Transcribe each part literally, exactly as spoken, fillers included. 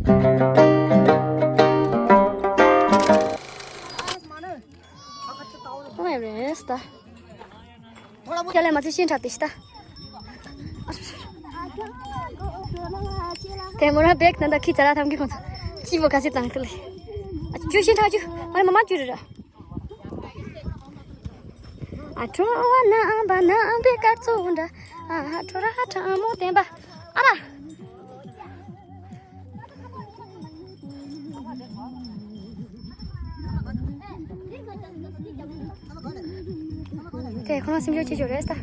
ཨོ་ཡ་རེད་ད། ཡ་ལེ་མ་ཚེ་ཤིང་ཁྲ་དེ་ཤི་ད། དེ་མོ་ར་བེག་ནང་ད་ཁི་ཙ་ར་ཐམ་གི་ཁོང་ཚོ། སྐྱིད་པོ་ག་སེ་བཏང་ཁི་ལེ། ཨ་ཅུ་ཤིང་ཁྲ་ཅུ། ཨ་རེ་མ་མ་ཅུ་རེ་ར། ཨ་ཁྲོ་བ་རྣམ་པ་རྣམ་པའི་སྐར་ཚོགས་འདྲ། ཨ་ཁྲོ་ར་ཁྲ་མོ་བསྟན་པ། ཨ་ར། དེ་ཁོ་རང་སེམས་ཤུགས་ཆེ་ཤོས་རེད་ད།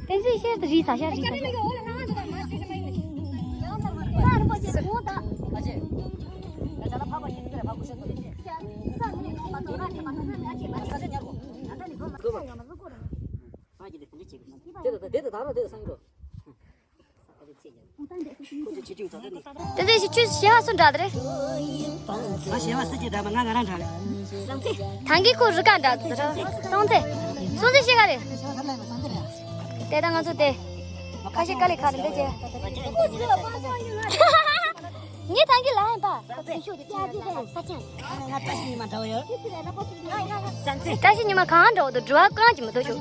དེ་ཚོའི་ཤེར་དུ་རིས་ས་ཤར་རིས་ས་ཤར། དེ་ཚོའི་ཤེར་ཆུ་ཞེ་བ་སུ་འདྲ་དེ་རེད། ང་ཞེ་བ་སུ་ཅི་འདྲ་མ་ང་ང་རང་འདྲ་རེད། ཐང་གི་ཁོ་རི་ཀ་འདྲ་དེ་རེད། སོང་ཚེ། སོང་ཚེ་ཤེ་ག་རེད། དེ་ད་ང་ཚོ་དེ། ཁ་ཤས་དཀའ་ལས་ཁག་རེད་འདི་ཅེ། ངས་ཐང་གི་ལ་ཧན་པ། བཀྲ་ཤིས་ཉི་མ་གང་འགྲོ་འདུག་འགྲུལ་བ་གང་ཅི་མི་འདུག་ཤོག་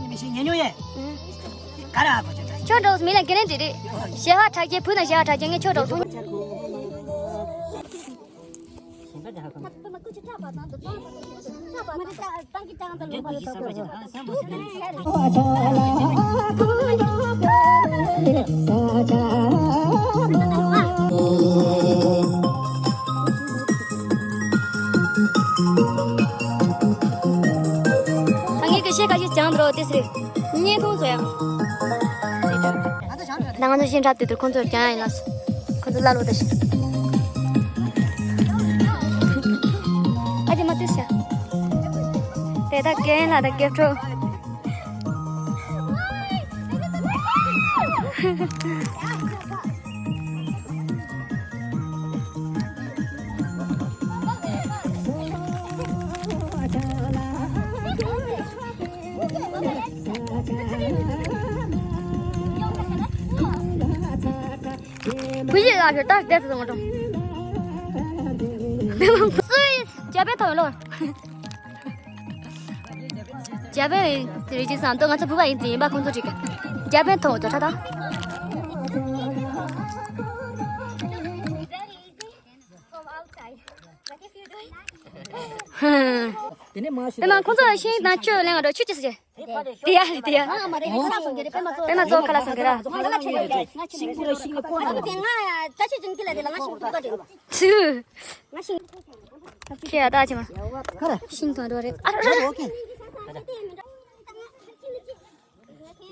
ཁྱོད་འགྲོ་མི་ལ་ཁེ་ལེན་འདྲི་རེད། ཞེ་བ་དྲག་ཅེ་བུ་དང་ཞེ་བ་དྲག་ཅེ་ངས་ཁྱོད་འགྲོ་སོང་། ད་ངས་ཀྱི་ཤེས་ཁ་ཤས་ཀྱང་འགྲོ་དེ་སྲིད་བརྙན་ཐུང་བཟོ་ཡང་། ད་ང་ཚོ་ཤིང་ཁྲ་དེ་དུ་ཁོང་ཚོར་ཀྱང་ཡིན་ལ། ཁོ་ཚོ་ལ་ལོ་ད་ཤི། ཨ་ཅེ་མ་ཏི་ཤ། དེ་ད་གན་ལ་ད་སྐྱེ་འཕྲོ། བུ་ཡིག་ལ་ཞོར་ལྟར་བསྡད་སོང་ངོ་། སུ་ཡིས་རྒྱ་བལ་ཐོན་ལོ། རྒྱ་བལ་རེད་ཅེས་བསམ་དོ། ང་ཚོ་བུ་བ་ཡིན་ཙི་ཡིན་པ་ཁོང་ཚོ་ཅིག་རྒྱ་བལ་ཐོན་འོ་ཚོ་ཁྲ་དང་། དེ་ནས་མ་ཤི། དེ་མ་ཁོང་ཚོ་ཤིང་དང་ཆུ་ལེན་འགྲོ་ཆུ་ཅི་ཟེར། དེ་ཡ་རེད་དེ་ཡ། ཨ་མ་རེད། ཁ་ལག་སོང་གི་རེད། པད་མ་ཚོ། པད་མ་ཚོ་ཁ་ལག་སོང་གི་ར། ང་ལ་ཆ་རེད། ཤིང་ཁུར་ཤིང་ལ་ཁོ་ན། ང་ཚོ་དེ་ང་ཡ་ཅ་ཆུ་ཅུང་གི་ལ་དེ་ལ་ང་ཤིང་ཁུར་ག་རེད། ཆུ། ང་ཤིང་། ཁྱེད་ཡ་ད་ཆི་མ། ཁ་ར། ཤིང་ཐོན་འགྲོ་རེད། ཨ་ར་ར་ར། ཨོ་ཁེ།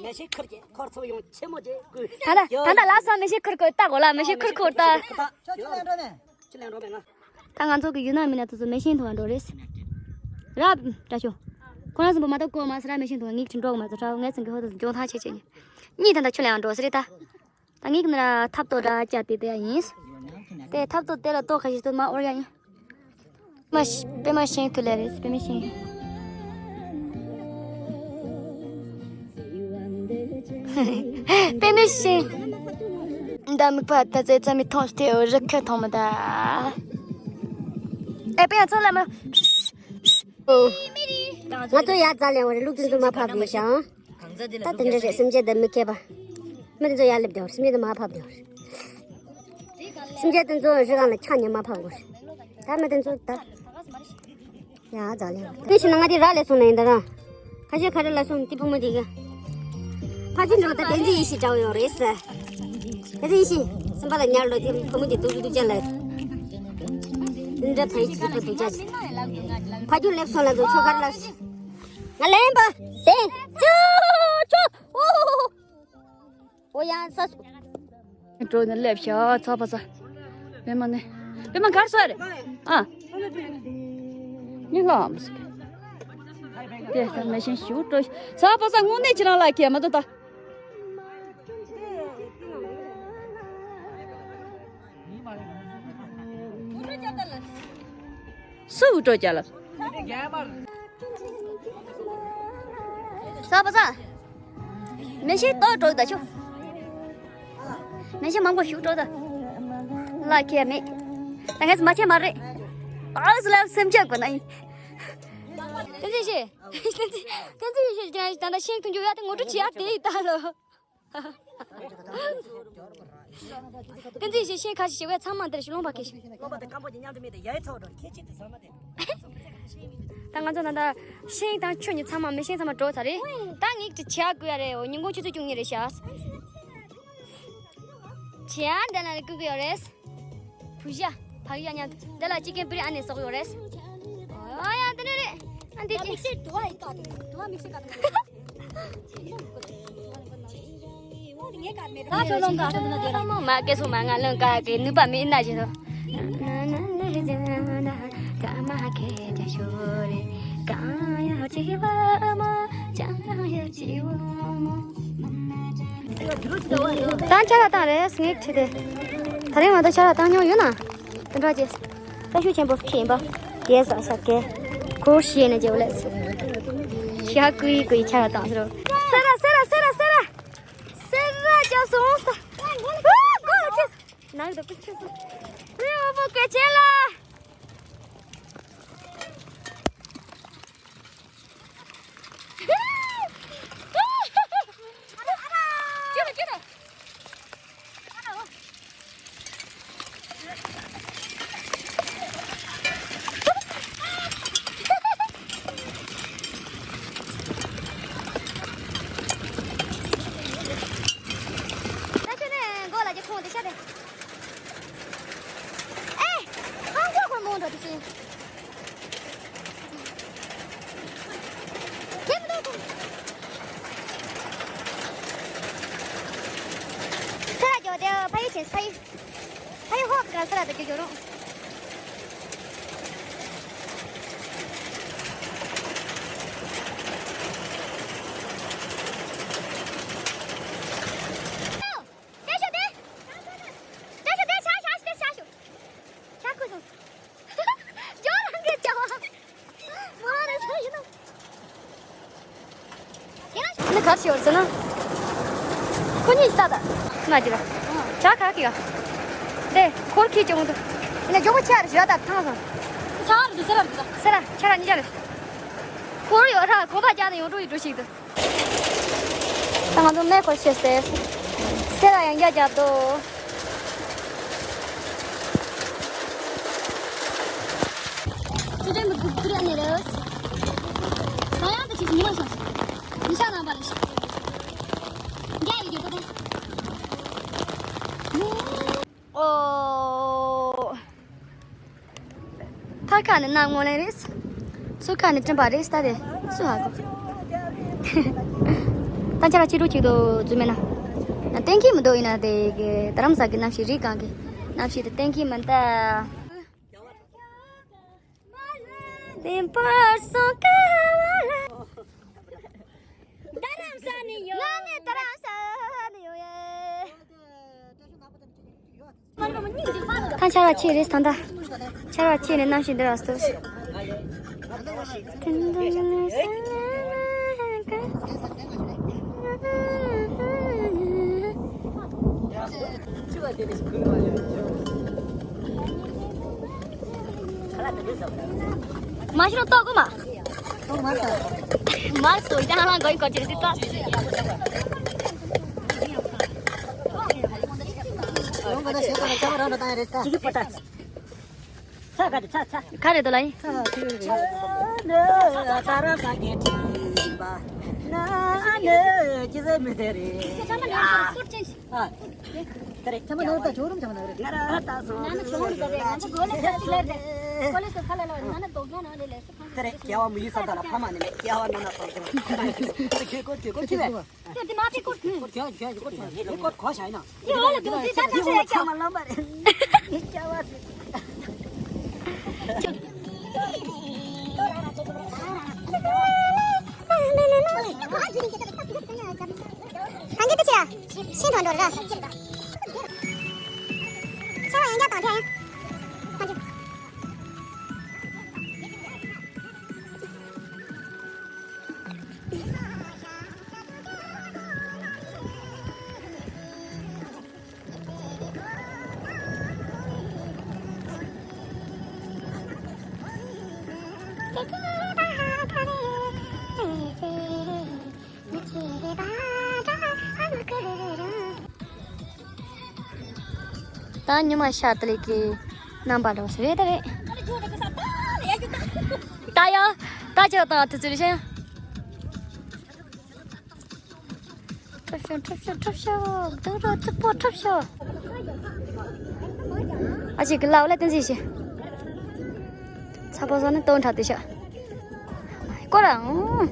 མེ་ཤིང་ཁུར་གྱི་ཁོར་ཚོ་ཡོང་ཆེན་མོ་ཅིག་དགོས། ད་ད་ད་ད་ལ་སོང་མེ་ཤིང་ཁུར་དགོས་ད་གོ་ལ་མེ་ཤིང་ཁུར་ཁུར་ད། ཁྱོད་ཁྱོད་ལ་འགྲོ་ནས། ཁྱོད་ལ་འགྲོ་མེད་ང་། ད་ང་ཚོ་གི་ཡུལ་ནང་མི་སྣ་དེ་ཚོ་མེ་ཤིང་འཐུང་བ་འགྲོ་རེད། ར་བཀྲ་ཤོག་ཁོ་རང་གསུམ་པོ་མ་གཏོགས་གོ་མ་སི་ར་མེ་ཤིང་འཐུང་བ་ངེད་ཀྱི་འགྲོ་གི་མ་ཚོ་ཁྲ་ངེད་ཚང་གི་ཧོ་དུ་འཇོང་ཐང་ཆེ་ཆེ་ཉི་གཉིས་ད་ད་ཁྱོད་ལ་ཡང་འགྲོ་སི་རེད་ད། ད་ངེད་ཀྱི་ན་ར་ཐབ་ཏོ་འདྲ་བཅའ་དེ་དེ་ཡིན། དེ་ཐབ་ཏོ་དེ་ལ་ཏོ་ཁ་ཤས་ཏོ་མ་ཨོར་ཡ་ཡིན། མ་ཤི་པད་མ་ཤིང་ཐུ་ལེ་རེད་པད་མ་ཤིང་། པད་མ་ཤིང་། ད་མིག་པ་ད་ཙེ་ཙ་མི་ཐོང་སྟེ་རི་ཁ་ཐོང་མ་ད། ཨེ་པད་ཚོ་ལ་མ། ང་ཚོ་ཡར་རྫ་ལེན་བ་རེད། ལུག་དེ་ཚོ་མ་ཕབ་ཡོད་ཤག་ད་དེ་འདྲ་རེད། སེམས་ཅན་དང་མི་མཁས་པ། མི་དེ་ཚོ་ཡར་སླེབས་བསྡད་པ་རེད། སེམས་ཅན་དེ་མར་ཕབ་བསྡད་པ་རེད། སེམས་ཅན་དེ་ཚོ་རི་སྒང་ལ་ཆགས་ནས་མར་ཕབ་དགོས་རེད། ད་མི་དེ་ཚོ་ད། ཡ་རྫ་ལེན། དེ་བཞིན་ང་དེ་ར་ལས་སོང་ན་ཡིན་ད་ར། ཁ་ཤས་ཁ་ར་ལ་སོང་དེ་བུ་མོ་དེ་ག་ཕ་ཚན་འགྲོ་ད་བསྟན་འཛིན་ཡེ་ཤེས་འདྲ་བོ་ཡོང་རེད་ཟེར། བསྟན་འཛིན་ཡེ་ཤེས་སེམས་པ་ལ་ཉར་ལོ་དེ་བུ་མོ་དེ་སྡུག་སྡུག་ཅན་ལ། འདི་འདྲ་ཕན་ཞིག་གི་སྡུག་ཅན་ཞིག་ཕ་རྒྱུད་སླེབས་སོང་ལ་འདུག་ཆོ་གར་ལ། ང་ལེན་པ། དེ། ཆུ། ཆུ། ཨོ། ཨོ་ཡང་ས། འགྲོ་ནས་སླེབས་ཤག་ཚ་པ་ས། པད་མ་ནི། པད་མ་གར་སོ་རེད། ཨ། ཉི་ལ་མ་སོ། དེ་ལྟར་མེ་ཤིང་ཞུ་སྤྲོ། ཚ་པ་ས་དངོས་གནས་ཁྱེད་རང་ལ་ཁྱད་མ་གཏོགས་ད། སུ་འུ་སྤྲོ་རྒྱ་ལ། ས་པ་ས། མེ་ཤིང་ཏོག་འགྲོ་ད་ཆུ། མེ་ཤིང་མང་པོ་ཞིག་འགྲོ་ད། ལ་ཁྱད་མེད། ད་ངས་མ་བྱས་མ་རེད། ཨ་ཟི་ལ་སེམས་ཆགས་དགོས་ན་ཡིན། བསྟན་འཛིན་ཞེས། བསྟན་འཛིན་ཞེས་ཀྱང་ད་ལྟ་ཤིང་ཐུང་རྒྱུག་ཡ་དེ་ངོ་སྤྲོད་བྱེད་ཡ་དེ་ཡིན་ད་ལོ། བསྟན་འཛིན་ཞེས་ཤིང་ཁ་ཤས་ཤིག་བས་ཚང་མ་འདིར་ཞིག་ལུང་པ་ཁེ་ཞིག་རློན་པ་དེ་སྐམ་པོ་ཅིག་མཉམ་དུ་མེད་དེ་ཡ་ཡི་ཚོགས་འགྲོ་ཁྱེད་ཅིག་ཏུ་ཟ་མ་དེ། ད་ང་ཚོ་ད་ལྟ་ཤིང་དང་ཆུ་གཉིས་ཚང་མ་མེ་ཤིང་ཚང་མ་འགྲོ་ཚར་རེད། ད་ངས་ཅིག་བྱ་དགོས་ཡ་རེད། འོ་ཉིན་གུང་ཆུ་ཚོད་བཅུ་གཉིས་རེད་ཤག་བྱ་འདི་ན་ནི་བསྐུལ་གི་ཡོད་རེད། བུ་ཞྭ་བག་ཡ་མཉམ་དུ་འདི་ལ་ཅི་ཀན་པི་རི་ཨ་ནེ་ཟོག་ཡོད་རེད། ཨོ་ཡ་འདི་ནི་རེད། ཨ་འདི་ཅི། མིག་ཤེལ་དུ་བ་ཡི་ཀ་དུ་དུ་བ་མིག་ཤེལ་ཀ་དུ། ད་ཚོ་ལོང་ག་ཚོ་འདི་ན་དེ་རང་མ་སྐད་སོ་མ་ང་ལོང་ག་གི་ནུས་པ་མེད་ན་ཅི་ཚོ། ད་ཆ་ར་བཏང་རེད་སྔས་ཁྲི་དེ། ད་རིང་ང་ད་ཆ་ར་བཏང་མྱོང་ཡོད་ན། དེ་འདྲ་བྱས། ད་ཤུགས་ཆེན་པོ་ཁྲི་ཡིན་པ། རྒྱས་ས་ཤ་སྐད། གོ་ཤེས་ནས་རྒྱས་པ་ལས། ཤ་ཀུའི་ཀུའི་ཆ་ར་བཏང་ཟེར་རོ། སེ་ར་སེ་ར་སེ་ར་སེ་ར། སེ་ར་ཅག་སོང་ས། ཨ་གོ་ལ་ཁྱེད། ནང་དུ་ཀུ་ཁྱེད་སོང་། རེ་འོ་པོ་སྐད་ཆེན་ལ། ད་ཁྱོད་ནས་མགོ་ལ་ཅིག་ཁོང་དེ་ཤ་དེ། ཨེ། ཧང་ཀོ་ཁོ་མོ་འགྲོ་དེ་ཤི། ཁྱེད་མི་འདུག་ས་ར་ཇོ་དེ་ཕ་ཡུལ་ཆེན་ཕ་ཡུལ། ཕ་ཡུལ་ཧོག་གི་ས་ར་དུ་རྒྱུ་རྒྱུ་རུང་། ལྟ་ཤོག་དེ། ལྟ་ཤོག་དེ་ཆ་ཤ་ཤ་ཤ་ཤོག་ཆ་ཁུ་སོང་། ཇོ་རང་གི་ཅོ། མོ་རང་ཆ་ཡིན་ནོ། ཁྱེད་རང་ནི་གར་ཤོར་ཟེར་ན། ཁོ་གཉིས་ལྟ་ད། མ་དེ་ལ། ཇ་ག་གི་ག་དེ་ཁོར་ཁྱི་ཅོ་འདུག་ཡིན་ན་ཇོ་བོ་ཆ་རེ་ཞོ་ད་ཐང་སོང་། ཆ་རེ་འདུག་སེ་ར་འདུག་ད། སེ་ར་ཆ་ར་གཉིས་ཆ་རེ། ཁོར་ཡོད་ར་ཁོ་པ་ཅག་ནི་ཡོང་འགྲོ་ཡི་འགྲོ་ཞིག་འདུག་ད་ང་ཚོ་མེ་འཁོར་ཤེས་ཏེ། སེ་ར་ཡང་རྒྱ་རྒྱབ་འདུག་ཁྱེད་ཚོའི་མི་ཁུག་ཁུར་ཨ་ནེ་རེད། ང་ཡང་དུ་ཁྱེད་ཉི་མ་ཤོག་ཉི་ཤ་ནང་པ་རེད། རྒྱ་ཡི་རྒྱུ་པོ་དེ། ཨོ། ཐར་ཁ་ནི་གནམ་སྔོན་ལན་རེད། སུ་ཁ་ནི་སྤྲིན་པ་རེད་ད་དེ། སུ་ཧ་གོ་ད་ཆ་ར་ཕྱི་དྲོ་གཅིག་ཏུ་འཛུལ་མེད་ན། གཏན་འཁེལ་མི་འདུག་ཡིན་ན་དེ་གི་རྡ་རམ་ས་གི་གནམ་གཤིས་རི་སྒང་གི་གནམ་གཤིས་དེ་གཏན་འཁེལ་མི་འདུག་དེ་བར་སོང་ཀ་བ་ལ། རྡ་རམ་ས་ནས་ཡོང་། ང་ནི་རྡ་རམ་ས་ནས་ཡོང་ཡ། ད་ཆར་པ་ཆེ་རེད་ད་ལྟ། ཆར་པ་ཆེ་ནས་གནམ་གཤིས་འདི་ར་སྟོར། མ་ཤི་རོ་ཏོག་གོ་མ། མར་སོ་ཡང་ལ་གོ་ཡི་གོ་ཅི་རེད་ཏོག་ཁ་རེ་དོ་ལ་ཡིན། ད་ཉི་མ་ཤར་དུས་ཀྱི་རྣམ་པ་འདྲ་བ་ཞིག་རེད་ད་རེད། ད་ཡ། ད་ཅི་དང་དུས་ཚོད་ཤེས། ཁྲབ་ཤོག་ཁྲབ་ཤོག་ཁྲབ་ཤོག་དུང་རོ་རྩིག་པོ་ཁྲབ་ཤོག་ཨ་ཅེ་གི་ལའོ་ལ་བསྟན་འཛིན་ཞེས། ཚ་པོ་བཟོ་ནི་སྟོན་ཁྲ་དུ་ཤ། སྐོར་ར། ཨང་།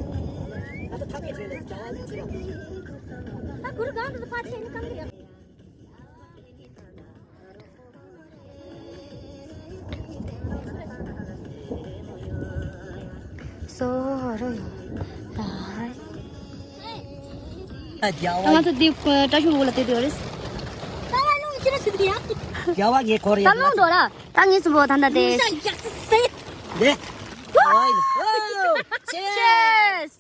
སོ་རོ་ཡོ། ད་ང་ཚོ་འདི་བཀྲ་ཤིས་ལྷུན་པོ་ལ་བསྡད་ཡོད་རེད། རྒྱལ་བ་ངའི་འཁོར་ཡ། ད་ལོང་འགྲོ་ར། ད་ངས་ཚུར་བོ་ད་ད་དེ། ལེ། Cheers.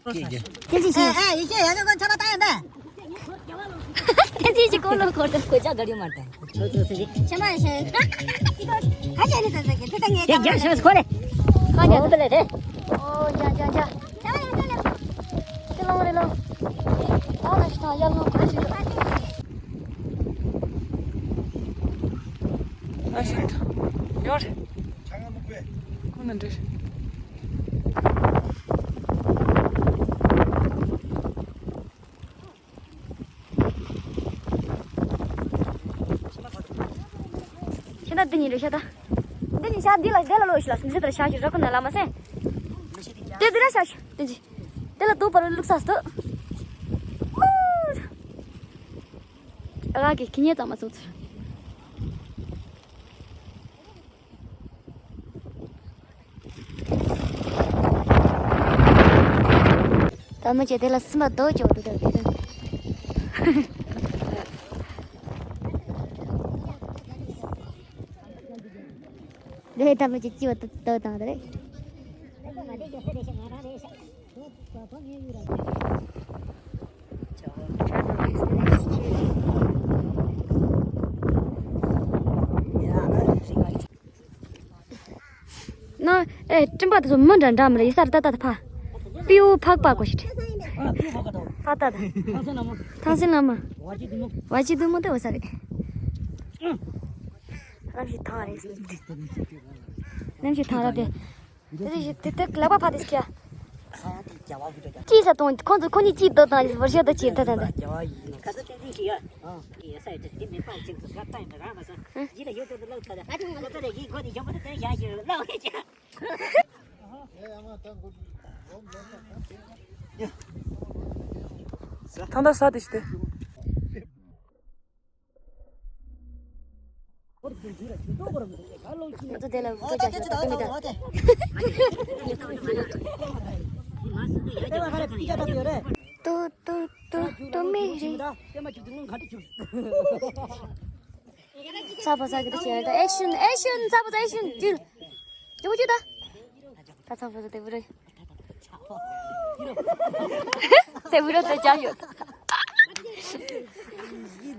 བསྟན་འཛིན་ཞིག་ཨེ་ཨེ་ཡིན་གྱི་ཡ་ཡོ་ཁོ་ཆ་པ་ད་ཡིན་པས། བསྟན་འཛིན་ཞིག་ཀོ་ལོ་ཁོ་ད། གོ་ཅག་ག་རེ་མ་ད། ཆ་མ་ཤེས། ཁ་ཤས་ནི་ཟེར་ཟེར་གི་ཚེ་ད་ངས་ཀྱང་ཤེས་ཁོ་རེ། ཁ་ཉ་ད་ལེ་དེ། ཨོ་ཇ་ཇ་ཇ། དེ་ལོང་རེ་ལོང་། ཨ་ན་ཤི་ཐང་ཡར་ལོང་ཁོ་ཤི། ཨ་ཤི་ཐང་ཡོར། ཁོ་ན་འདྲེ། ཤ་ད་འདི་གཉིས་རེད་ཤ་ད། འདི་གཉིས་ཤ་འདི་ལ་འདི་ལ་ལོས་ཤི་ལ་སུམ་སི་ལྟར་ཤ་ཤི་ར་ཁོ་ན་ལ་མ་སེ། དེ་འདི་ར་ཤ་ཤི་དེ་ཅི། དེ་ལ་དུག་པར་བླུགས་ས་སྟོད། ཨ་གི་ཁྱི་ཉེ་ཙམ་མ་སོང་ཚུལ། ད་མི་བྱེད་དེ་ལ་སིམ་པ་རྡོ་ཅོག་ཏུ་བཏབ་དེ་རེད། ད་མི་བྱེད་ཅི་བ་ཏུ་ཏུ་བཏང་དེ་རེད། ན་ཨེ་སྤྲིན་པ་དེ་ཚོ་མི་འདྲ་འདྲ་མི་རེད་ཡི་སར་ཏ་ཏ་ཏ་ཕ། པིའུ་ཕག་པ་གོ་ཤི། ཕ་ཏ་ཏ། ཐང་སེང་ལ་མ། བ་ཅི་དུ་མོ་དེ་འོ་ས་རེད། ནམ་ཞིག་ཐང་རེད། ནམ་ཞིག་ཐང་ར་དེ། དེ་དེ་དེ་ལག་པ་ཕ་དེ་སྐྱ། ཅི་ས་དང་ཁོང་ཚོ་ཁོ་གཉིས་ཅི་ལྟོས་དང་བར་ཤ་དང་ཅི་ལྟོས་དང་། ཐང་ད་ས་དེ་ཤི་དེ། ང་ཚོ་དེ་ལ་བུ་ཚོ་རྒྱག་ཤོག་ད་ཀུན་མི་ད། ཏུ་ཏུ་ཏུ་ཏུ་མི་རེད། ཚ་པོ་ཚ་གི་ད་ཤེས་ད་ཨེག་ཤན་ཨེག་ཤན་ཚ་པོ་ཚ་ཨེག་ཤན་ཇུལ། ཇུ་ཇུ་ད། ད་ཚ་པོ་ཚ་དེ་བུ་རེད། དེ་བུ་རེད་དེ་ཅག་ཡོད།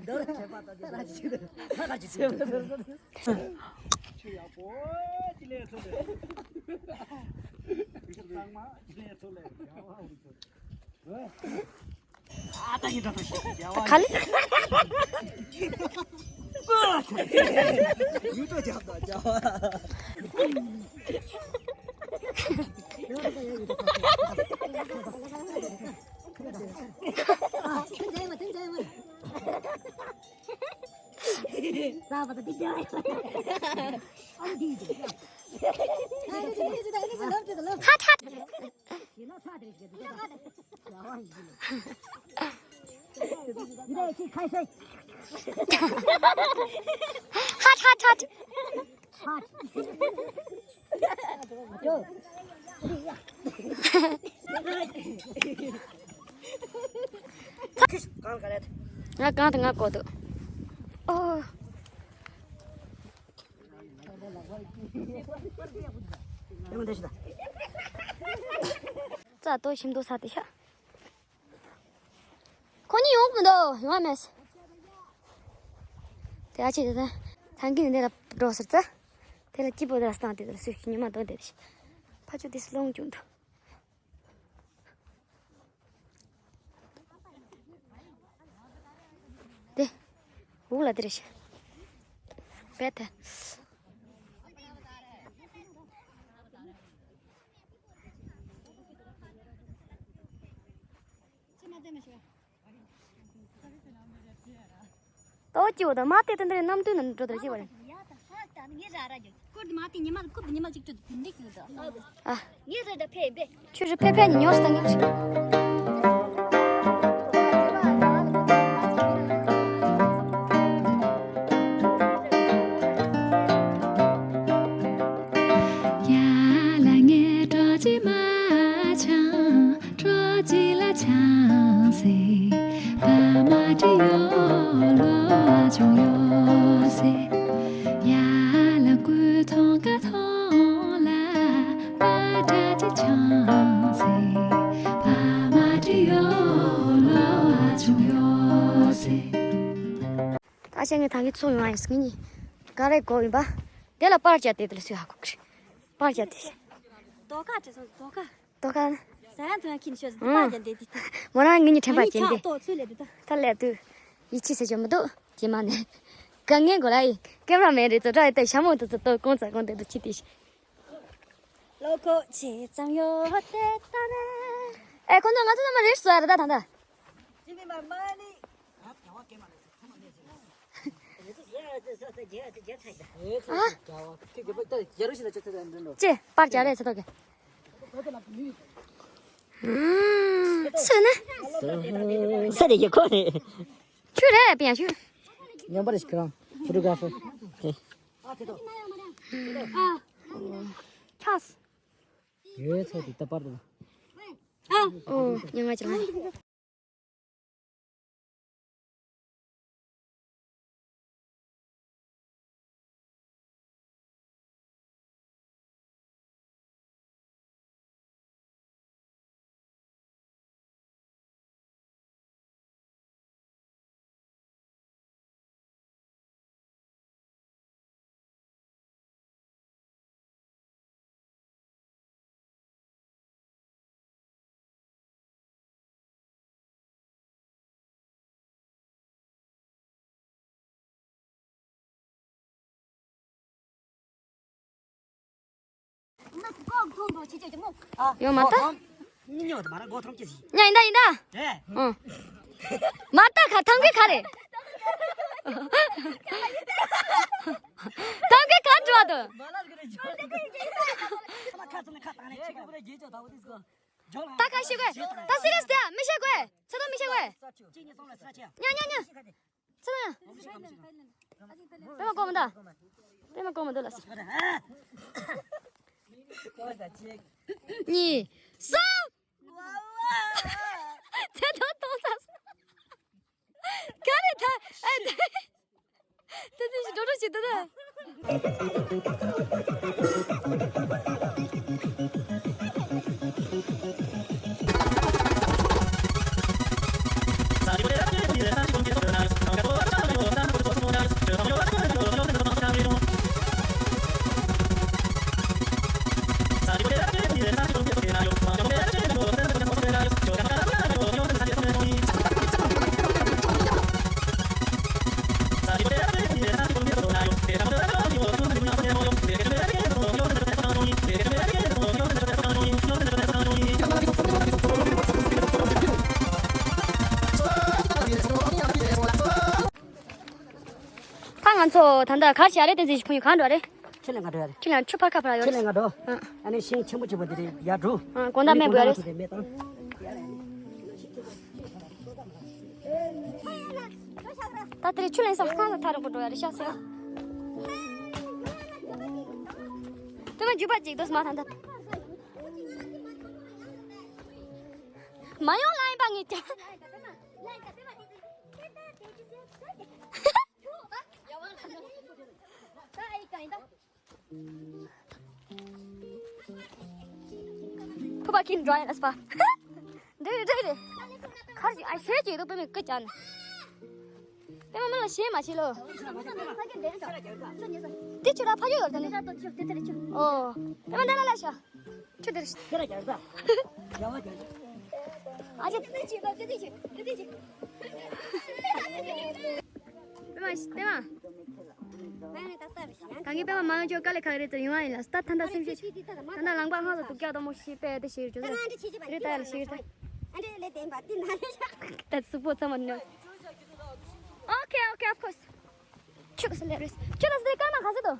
ད་ག་ལེ། ཧ་ཧ། ཧ་ཧ་ཧ། ང་གང་དུ་ང་གོ་དུ། ཨོ། རྩ་ཏོ་ཞིམ་ཏོ་ས་དེ་ཤ། ཁོ་གཉིས་ཡོང་མི་འདུག་ཡོང་བ་མེད། དེ་ཨ་ཅེ་དེ་ད་ཐང་གི་ནི་འདི་ལ་འགྲོ་ཟེར་ད། དེ་ལ་སྐྱིད་པོ་དེ་ལ་བཏང་དེ་དེ་ལ་སུས་ཉི་མ་གཏོང་དེ་དེ་ཕ་ཆུ་དེ་སློང་བྱུང་འགྲོ། དེ་འུག་ལ་དེ་རེ་ཤི་བེ་ཐེ། ཏོ་ཅིའོ་ད་མ་དེ་དེ་འདྲའི་གནམ་དུས་ནང་འགྲོ་དེ་ཅི་བ་རེད། ཨ། ཆུ་རི་ཕེ་ཕེ་ཉི་ཉོར་སྟངས་ངེས་ཤིག་ཡ་ལ་ངའི་གྲོགས་ཅིག་མ་ཆང་། གྲོགས་ཅིག་ལ་ཆང་ཟེར། པ་མ་དྲི་ཡོ་ལོ་ཨ་ཆུང་ཡོ་ཟེར། ཡ་ལ་སྐུ་ཐོང་ཀ་ཐོང་ལ་པ་དྲ་ཅིག་ཆང་ཟེར། པ་མ་དྲི་ཡོ་ལོ་ཨ་ཆུང་ཡོ་ཟེར། ད་ཆ་ངས་ད་གིན་ཚོ་ཡོང་ཨ་ཡིན་ངེད་གཉིས་ག་རེ་དགོས་ཡིན་པ། དེ་ལ་པར་བཅད་དེ་དེ་ལ་སུས་ཧ་གོ་གི་རེད། པར་བཅད་དེ། དོ་ཀ་བྲིས་སོང་དོ་ཀ། དོ་ཀ་ན། ཟ་ཡང་དོ་ཡང་ཁྱིན་ཤོད་ཟི་ཨང་པར་བཅད་དེ་དེ། མོ་རང་ངེད་གཉིས་དྲན་པ་ཨ་ནི་བཅད་ཁྱག་དེ། ཏོག་ཚོད་ལས་དུ་ད། ད་ལས་དུ། ཡིད་ཆེས་ཟེར་ཆོག་མི་འདུག་རྗེས་མ་ནས། ག་ངའི་མགོ་ལ་ཡི་ཀེམ་ར་མེན་རེད་ཙོ་དྲ་ཡི་ཏེ་ཞྭ་མོ་དུ་ཙོ་ཏོ་གོང་ཙ་གོང་དེ་དུ་ཅི་དེ་ཤི། ལོ་ཁོ་ཆེ་ཙམ་ཡོད་དེ་ད་ན། ཨེ་ཁོ་ཚོ་ང་ཚོ་ཚང་མ་རེད་ཟེར་ར་ད་ད་ད། ཅི་མི་མ་མ་ནི། ཨ། ཅེ་པར་རྒྱག་རེས་ཟེར་ཐོག་གི། ཨུམ། སུ་ནི། ས་དེ་གི་ཁོ་རེད། ཆུ་རེད་པ་ཡང་ཆུ། ཉམས་པ་རེད་ཁྱོད་རང་ཕོ་ཊོ་གྷ་ར་ཕར། ཨ། ཆགས། ཡོད་ཚོད་དེ་ད་པར་དུ། ཨ། ཨོ་ཉི་མ་ཅི་ལ། ཡོད་མ་ད། ཉ་ཡིན་ད་ཡིན་ད། ཨང་། མ་ད་ག་ཐང་གི་ག་རེད། ཐང་གི་ག་འགྲོ་བ་དུ། ད་ག་ཤི་གོས། ད་སི་རི་ཡས་དེ་མི་ཤི་གོས། ཚེ་ཐོག་མི་ཤི་གོས། ཉ་ཉ་ཉ། ཚེ་ཐོག་ཡ། པད་མ་ཀོ་མི་འདུག་པད་མ་ཀོ་མི་འདུག་ལ། གཉིས། གསུམ། ཚེ་ཐོག་གཏོང་ས། ག་རེ་ད། ཨེ་ད། ད་ཚེ་ཞིག་འགྲོ་འགྲོ་བྱེད་འདུག་ད། ད་ང་ཚོ་ད་ལྟ་གར་བྱ་རེད་དེ་ཟིག་ཁོང་ཡུལ་གང་འགྲོ་རེད། ཁྱེད་ལ་ང་འགྲོ་ཡ་རེད། ཁྱེད་ལ་ཆུ་ཕར་ཁ་ཕར་ཡོད་ཁྱེད་ལ་རེད། ང་འགྲོ། ཨ། ཨ་ནི་ཤིང་ཆེན་པོ་ཆེན་པོ་འདི་རེད་ཡར་འགྲོ། ཨ། དགོང་དག་མེད་དགོས་རེད། ད་དེ་རེད་ཆུ་ལེན་ས་ཁང་ལ་ཐག་རིང་པོ་འགྲོ་ཡ་རེད་ཤག་ཟེར། དེ་མ་འཇུ་པ་ཅིག་འདུག་མ་ཐང་ད། མ་ཡོང་ལ་ཡིན་པ་ངེས་ཀྱང་། ཕུ་པ་ཁྱིམ་འགྲོ་ཡ་ལས་པ། འདྲེ་རེད་འདྲེ་རེད། ཁར་ཨ་ཤེས་ཀྱི་རུ་པེ་མི་ཀི་ཅན། པད་མ་མི་ལ་ཞེད་མ་བྱེད་ལོ། འདི་ཆུ་ར་ཕ་ཡུལ་ཡོད་ད་ནི། ཨོ། པད་མ་འདི་ལ་ལ་ཤ། ཆུ་འདིར། ཨ་ཅེ། པད་མ། པད་མ། ད་ངས་པད་མ་མ་ཡོང་ཆོག་དཀའ་ལས་ཁག་རེད་ཟེར་ཡོང་བ་ཡིན་ལ། ད་ད་ད་སེམས་ཤེས། ད་ད་ལངས་པ་སྔ་ལ་སྡུག་ཀྱག་དང་མོ་ཤི་པས་དེ་ཤི་རྒྱུ་རེད། ད་ཡ་ལ་ཤི་རྒྱུ་རེད། ད་གཟུགས་པོ་ཚང་མ་ནོར། Okay, okay, of course. ཁྱོད་ཀྱི་སུ་ལས་རེད། ཁྱོད་ལ་སུ་ལས་ཀ་ན་ག་ཟེར་དོ།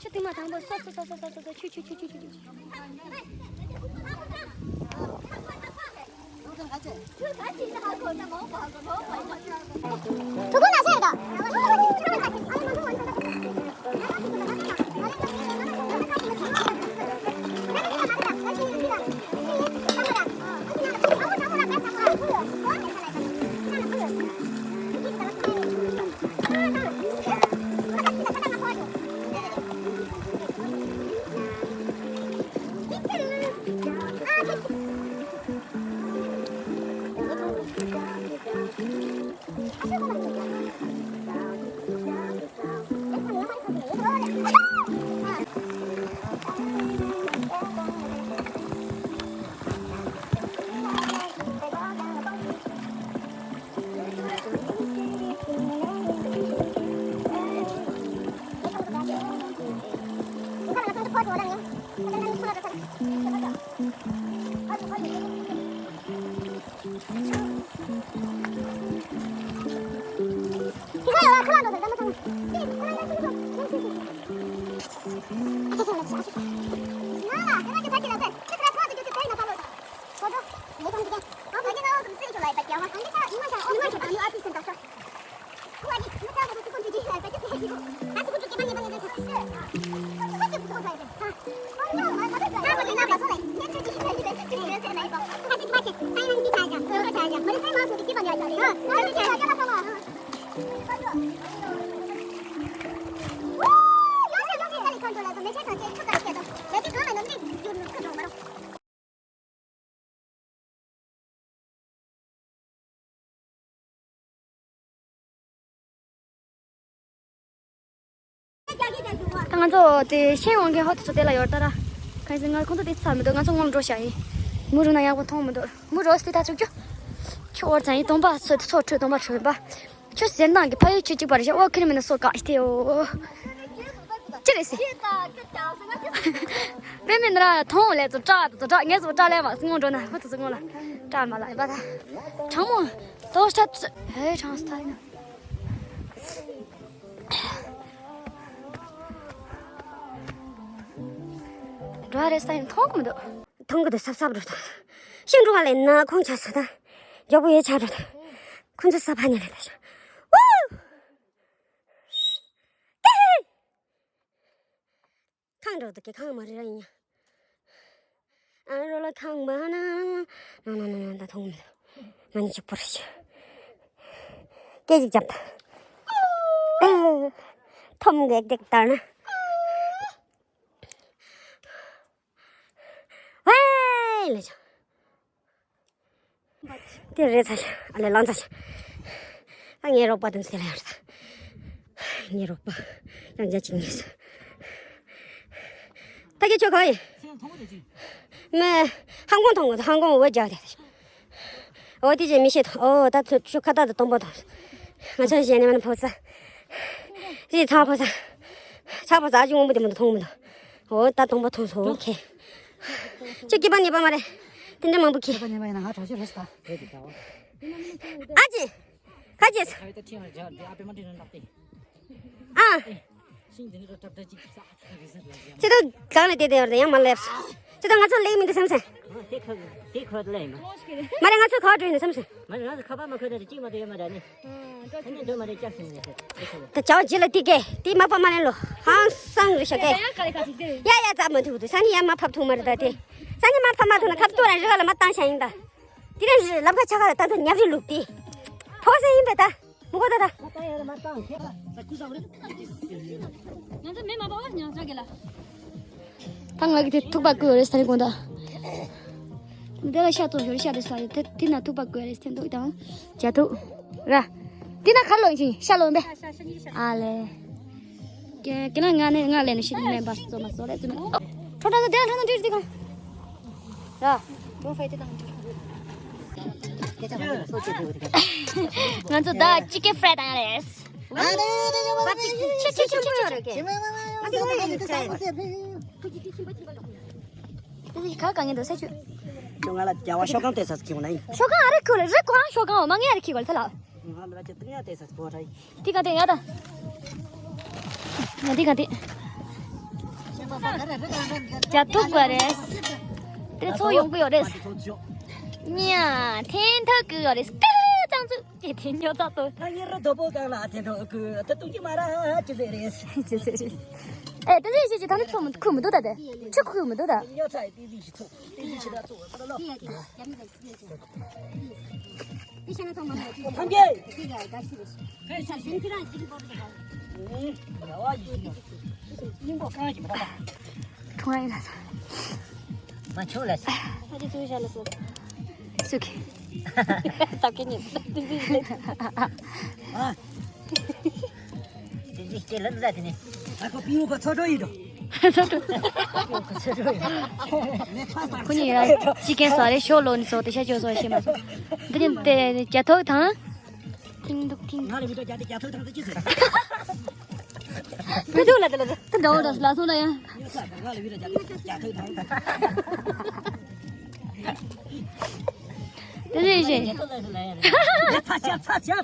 ཆུ་གཏིང་མ་དང་པོ་སོ་སོ་སོ་སོ་སོ་སོ་ཆུ་ཆུ། ད་ང་ཚོ་དེ་ཤེས་ཡོང་མཁན་ཧོ་དེ་ཚོ་དེ་ལ་ཡོད་ད་ར། གང་ཡིན་ཟེར་ང་ཁོང་ཚོ་དེ་ཚར་མི་འདུག་ང་ཚོ་སྔོན་འགྲོ་བྱ་ཡིན། མུ་རུ་ན་ཡག་པོ་མཐོང་མི་འདུག་མུ་རོ་སྟེ་ད་ཚུགས་རྒྱུ། ཁྱོད་འོར་ཙང་ཡིན་སྟོང་པ་སོ་སོ་ཁྲོད་སྟོང་པ་ཁྲོད་པ། ཁྱོད་ཟེར་ནང་གི་ཕ་ཡུལ་ཁྱོད་གཅིག་པ་རེད་ཤག་ཨོ་ཁྱེད་མིན་ན་སོ་ག་ཨི་སྟེ་ཨོ། ཅི་རེད་ཟེར། པད་མ་ནི་ར་མཐོང་ལས་ཚོ་སྐྲག་དུ་ཚོ་སྐྲག་ངས་ཚོ་སྐྲག་ལས་མ་སྔོན་འགྲོ་ན་ཧུ་ཚོ་ཚོ་སྔོན་ལ་སྐྲག་མ་ལ་ཡིན་པ་ད། གྲང་མོ། དོ་ཤ་ཚ་ཧེ་གྲང་སྟ་ཡིན། འགྲོ་རེད་ས་ཡིན་མཐོང་གི་མི་འདུག་མཐོང་གི་འདུག་སབ་སབ་འགྲོ་ད། ཤིང་འགྲོ་བ་ལས་ན་ཁོང་ཆ་ས་ད། མགྱོགས་པོ་ཡོད་ཆ་འགྲོ་ད། ཁོང་ཚོ་ས་ཕ་ཉ་ལས་ད་ཤ། ཨུ། ཁང་འགྲོ་འདུག་གི་ཁང་མ་རེད་ར་ཡིན་ཡ། ཨ་རོ་ལ་ཁང་མ་ན་ན་ན་ན་ད་མཐོང་མི་འདུག་ང་ནི་གཅིག་པོ་རེད་ཤག་སྐད་ཅིག་རྒྱབ་ད། ཐོམ་གེག་གེག་ལྟར་ན། ཝེ་ལེ་ཆ། དེ་རེད་ཚ་ཤ་ཨ་ལེ་ལང་ཚ་ཤ། ད་ངའི་རོགས་པ་དང་ཚེ་ལ་ཡར་ད། ངའི་རོགས་པ་ཡང་རྒྱ་ཅིག་ངེས། ད་གི་ཆོ་ག་ཡིན། མེ། ཧང་གོང་ཐོང་གོ་ཧང་གོང་འོ་རྒྱག་དེ། འོ་དེ་ཅེ་མི་ཤེས་ཐོང་འོ་ད་ཚོ་ཆུ་ཁ་ད་དུ་སྟོང་པོ་ཐོང་། ང་ཚོ་གཞན་ནས་མ་ན་ཕོ་ས། ཅི་ཚ་ཕོ་ས། ཚ་ཕོ་ས་ཨ་ཅུ་སྔོན་པོ་དེ་མ་དུ་ཐོང་མི་འདུག་འོ་ད་སྟོང་པོ་ཐོང་སོང་ཨོ་ཁེ། ཅི་སྐྱིད་པ་ཉེས་པ་མ་རེད། དེ་འདྲ་མང་པོ་ཁེ། ཨ་ཅེ། ཁ་ཅེ། ཨ། ཅི་ད་གང་ལ་དེ་དེ་ཡང་མ་ལེབས། ཅི་ད་ང་ཚོ་ལེགས་མི་འདུག་བསམ་སེ། དེ་ཁ་དེ་ཁ་ལེ་མ། མ་རེད་ང་ཚོ་ག་བྲོས་ནས་བསམ་སེ། མ་རེད་ང་ཚོ་ཁ་པར་མ་ཁོས་ད་ཅིག་མ་དེ་ཡོད་མ་རེད་ནི། ད་བྱ་བ་ཇི་ལ་ཏི་ཀེ་ཏི་མ་པ་མ་ལེན་ལོ། ཧང་སང་རི་ཤ་ཀེ། ཡ་ཡ་ཙམ་མ་ཐུག་འདུག་ས་ནི་ཡ་མ་ཕབ་ཐུག་མ་རེད་ད་དེ། ས་ནི་མ་ཕབ་མ་ཐུག་ན་ཁབ་ཏུ་ར་རི་ག་ལ་མ་བཏང་ཤ་ཡིན་ད། དེ་རིང་རི་ལམ་ཁ་ཆ་ག་ལ་ད་དུ་ཉབ་རི་ལུག་དེ། ཕོ་ས་ཡིན་པ་ད། མི་གོ་ད་ད། ང་ཚོ་མེ་མ་པ་བ་ཉང་ཚ་གི་ལ། ད་ང་གི་དེ་ཐུག་པ་བསྐོས་རེད་ས་ནི་དགོང་དག་འདི་ལ་ཤ་ཚོ་ཞོར་ཤ་རེད་ས་རེད། དེ་དེ་ན་ཐུག་པ་བསྐོས་རེད་སྟེ་འདུག་དང་། ཇ་ཐུག་ར། དེ་ན་ཁ་ལོ་ཡིན་ཅིང་ཤ་ལོ་འབེ། ཨ་ལེ། ཀྱེ་ཀྱེ་ན་ང་ནི་ང་ལས་ནི་ཤི་ནས་པ་ཚོ་མ་ཚོ་རེད་ཚོ་ནི། ཁྲོ་ཁྲོ་ཚོ་དེ་ལ་ཁྲོ་ཚོ་འདྲི་འདྲི་གང་། ར། ང་ཚོ་ད་ཅི་ཀེ་ཧྥ་རའི་ཌེ་ཡང་རེད། ཆེ་ཆེ་ཆེ་ཆེ་ཆེ། དེ་ག་ག་ངེས་འདུག་ས་ཆུ། ཁྱོད་ང་ལ་རྒྱལ་བ་ཤོག་གང་བལྟས་ས་ཁྱེར་ན་ཡིན། ཤོག་གང་ཨ་རི་ཁུ་རེ་རི་ཁོ་རང་ཤོག་གང་འོ་མ་ངས་ཨ་རི་ཁི་གོ་ལ་ཐ་ལ། ང་ལ་ཅི་ཏི་ཡ་བལྟས་ས་གོ་ར་ཡིན། དེ་ག་དེ་ཡ་ད། ང་དེ་ག་དེ། རྒྱ་ཐུག་པ་རེད། དེ་ཚོ་ཡོང་གི་ཡོད་རེད། ཉ་ཐེན་ཐུག་གི་ཡོད་རེད། ཏི་ཙང་ཙུ་ཀྱེ་དེ་ཉོ་ཚ་ཏོ། ད་ཡིན་རུ་རྡོ་པོ་གང་ལ་དེ་འགྲོ་གི་ད་ཏུང་གི་མ་ར་ཅི་ཟེར་རེད། ཅི་ཟེར་རེད། ཨེ་ཏི་ཟེར་ཞེས་ཀྱི་ད་ནི་ཚོ་མི་ཁུ་མི་འདུག་ད་དེ། ཆུ་ཁུ་མི་འདུག་ད། ཉོ་ཚ་ཡི་ཏི་ཟེར་ཞེས་ཚོ་ཏི་ཟེར་ཞེས་ད་ཚོ་ད་ལོ། ཐམ་གྱི། ཁྲུང་ཨ་ཡིན་ལ་ས། མ་ཆུ་ལ་ས། ཧ་ཅི་ཚུལ་བཞག་ལ་ས། སུ་གི། ད་གི་ཉིན་ཏི་ཟེར་ཞེས། ཨ། དེ་ཅི་སྐྱེ་ལན་ཟ་དེ་ནི། ཨ་ཁོ་པིའུ་ཁོ་ཚོ་འགྲོ་ཡིན་འགྲོ། ཁོ་ཚོ་འགྲོ་ཡིན། ཁོ་གཉིས་ཡ་ཅི་ཀན་ས་རེ་ཤོ་ལོ་ནི་སོ་དེ་ཤ་ཅོ་སོ་ཤེས་མ་སོ། འདི་ནི་དེ་རྒྱ་ཐོག་དང་། ཐིང་འདུག་ཐིང་། ང་ལ་མི་འགྲོ་རྒྱ་དེ་རྒྱ་ཐོག་དང་དེ་ཅི་ཟེར། བུ་ཐུག་ལ་དེ་ལ་དེ་འདྲ་བོ་འདྲ་ལ་སོ་ལ་ཡ། ང་ལ་མི་འགྲོ་རྒྱ་དེ་རྒྱ་ཐོག་དང་། དེ་རེད་རེད། ཚ་ཆབ་ཚ་ཆབ།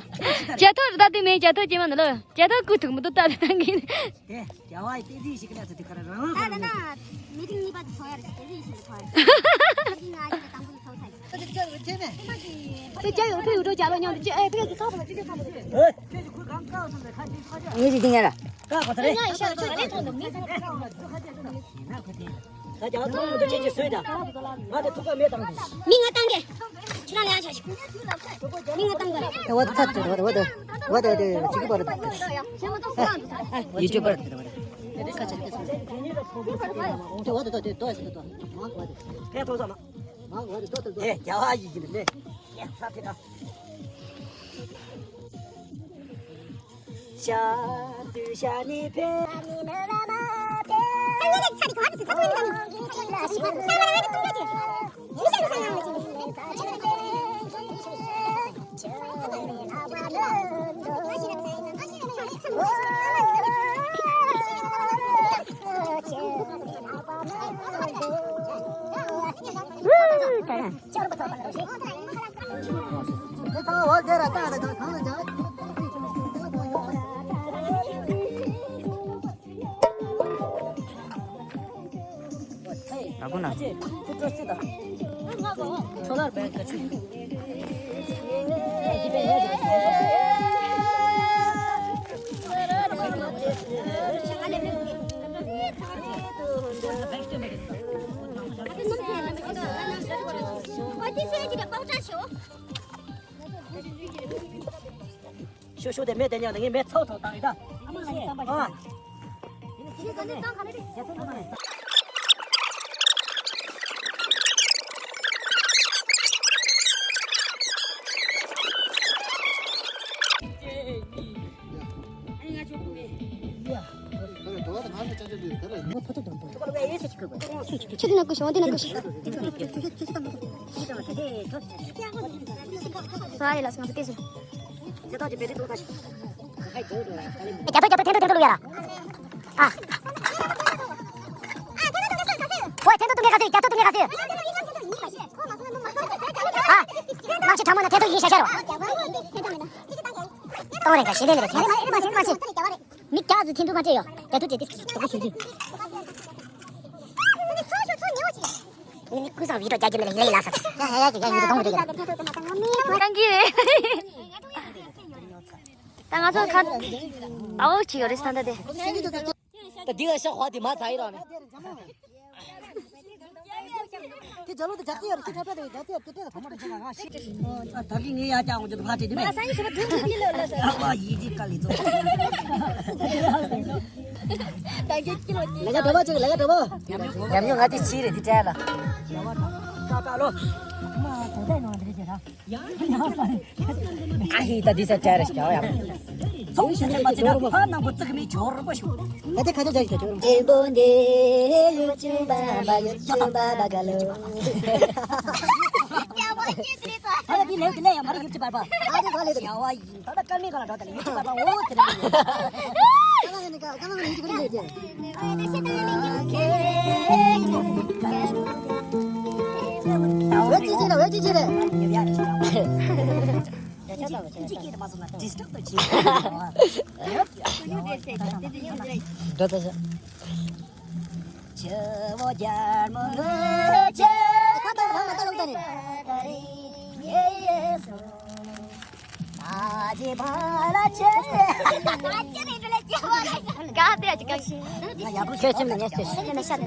རྒྱ་ཐོག་རེད་ད་དེ་མེད་རྒྱ་ཐོག་ཅེས་མ་ནི་ལོ། རྒྱ་ཐོག་ཀུ་ཐུག་མི་འདུག་ད་དེ་ནང་གི། དེ་རྒྱ་བ་ཡི་ཏི་ཟི་ཞིག་གི་ལ་ཚོ་དེ་ཁ་ར་རང་རང་རང་རེད། མི་ཐིང་གཉིས་པ་དེ་ཚོ་ཡ་རེད་ཏི་ཟི་ཞིག་གི་ཚོ་ཡ་རེད། ཏི་ཟི་ང་ཡི་དང་པོ་ཚོ་ཚ་ཡི། དེ་རྒྱ་ཡོད་ཕེ་ཡོད་འགྲོ་རྒྱ་ལོ་མཉམ་དུ་ཅི་ཨེ་ཕེ་ཡོད་ཚོ་ཚ་བ་ལ་ཅི་ཅི་ཚ་བ་ལ་ཅི། ངེད་ཀྱི་དེ་ཡ་ར། ཀ་གོ་ཚ་རེད། ང་ཡི་ཤ་ཚོ་རེད་ཚོ་འདུག་མི། ད་རྒྱ་ཐོག་མི་འདུག་ཅི་ཅི་བཟོས་ད། ང་དེ་ཐུག་པ་མེད་དང་། མི་ང་བཏང་གི། ཁྱེད་རང་ལ་ཡ་ཆ་ཞིག་མི་ང་བཏང་གི། ད་བ་དུ་ཚ་དུ་བ་དུ་བ་དུ་བ་དུ་དུ་ཅི་གི་བར་དུ། ཡི་ཅུ་བར་དུ་བ་དུ། ཁ་ཆེ་དུ་བ་དུ་དུ་དུ་དུ་དུ་དུ་དུ་དུ། ཕེ་ཐོག་ཚ་མ། མ་བ་དུ་དུ་དུ་དུ། ཨེ་རྒྱ་བ་ཡི་གི་ནི་ལེ། ཡ་ཚ་ཕེ་ཐོག་ཤ་དུ་ཤ་ནི་ཕེ། ཤོ་ཤོ་དེ་མེ་དེ་ཉག་དེ་ངས་མེ་ཚོགས་ཐོག་བཏང་ཡིན་ད། ཨ། ཁྱེད་ཀྱི་ནང་སྐུ་ཞོག་འདི་ནང་སྐུ་ཞོག་ས་ཡི་ལ་སོང་སྟེ་སོང་། རྒྱ་ཐོ་རྒྱ་ཐོ་ཐན་ཐོ་ཐན་ཐོ་ལུ་ཡ་ར། ཨ། ཨོ་ཐན་ཐོ་ཐུ་ངེ་ག་ཟེ་རྒྱ་ཐོ་ཐུ་ངེ་ག་ཟེ། ཨ། ནང་ཆེ་ཁྲ་མོ་ན་ཐན་ཐོ་ཡིན་ཤ་ཤ་རོ། ཏོ་རེ་ག་ཤེ་ལེ་ལེ་རེ་ཐན། མི་རྒྱ་ཟི་ཐིན་དུ་མ་ཅེ་ཡོ། ཏེ་ཏུ་ཏེ་ཏི་ཏོ་ཤུ་ཏི། ནི་ནི་ཁུ་སང་བི་ཏོ་རྒྱ་རྒྱུ་ནི་ལེ་ལ་ས། ཡ་ཡ་ཡ་ཡ་ཡ་ཡུ་ཏོ་ཏོང་ཏོ་ཡ། ཏང་གི་རེ། ད་ང་ཚོ་ཁ། ཨའོ་ཅི་ཡོ་རེ་སྟན་ད་དེ། ད་འདི་ལ་ཤ་ཧོ་དི་མ་ཚ་ཡི་རོ་ནི། དེ་རྒྱ་ལོ་དེ་རྒྱ་སྐྱེ་ཡོད་རེད། ཁྱེད་ཁྱབ་པ་དེ་རྒྱ་སྐྱེ་ཡོད་དེ་སྐད་ལ་གོ་མ་རེད། ད་གི་ངས་ཡ་ཅག་འོང་རྒྱུ་དུ་ཕ་དེ་དེ་མེད། ས་ཡི་ཞིག་དུ་དེ་ལ་ལ་ས། ཨ་ཡི་ཅི་ཀ་ལི་ཚོ། ད་གི་ཀི་ལོ་ཅི། ལ་ག་འགྲོ་བ་ཅིག་ལ་ག་འགྲོ་བ། ཉམས་མྱོང་ང་དེ་ཕྱི་རེད་དེ་བྲལ་ལ། ཡ་བ་ད་ད་ལོ། མ་གོ་ད་ནང་དེ་རེད་ད། ཨ་ཧི་ད་དི་ས་ཅར་ཤ་ཡ། ཚོང་ཞིག་ནས་མ་ཚིག་ན་ཕ་ནང་པོ་བརྩིགས་མི་ཇོ་རུ་པ་ཤོག་ད་དེ་ཁ་ཆ་ཇ་ཞིག་ད་ཇོ་རུ། ཨེ་བོ་འདི་ཡུ་ཆུ་བ་བ་ཡུ་ཆུ་བ་བ་ག་ལོ། ཨ་ལ་དེ་ལེགས་དེ་ལེགས་ཡ་མ་རེད་ཡུ་ཆུ་བ་བ། ཨ་དེ་ག་ལེགས་དེ་ཡ་བ་ཡི། ད་ལྟ་སྐར་མའི་སྒང་ལ་འགྲོ་དང་ཡུ་ཆུ་བ་བ་འོ་དེ་རེད། ཀ་ལ་ནི་ཀ་ཀ་ལ་ནི་ཡུ་ཆུ་བ་བ་འོ་དེ་རེད། འོ་ཅི་ཅི་རེད། འོ་ཅི་ཅི་རེད། འགྲོ་ད་ཤག་ཆེ་བོ་རྒྱལ་མོ་ངོས་ཆེ། ཁ་ཏོག་ལ་མ་ཏོག་ལ་ཏ་རེད། ཨ་ཅེ་བ་ལ་ཆེ། ག་དེ་ཅི་ག་ཤི། ཁྱོད་ཁྱིམ་ལ་ཉལ་ཤོད།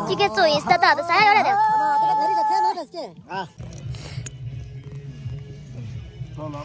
ཅི་ག་ཚོ་ཡིན་ས་ད་ད་ས་ཡ་ཡོད་རེད། ཨ། ལོ་ལོ།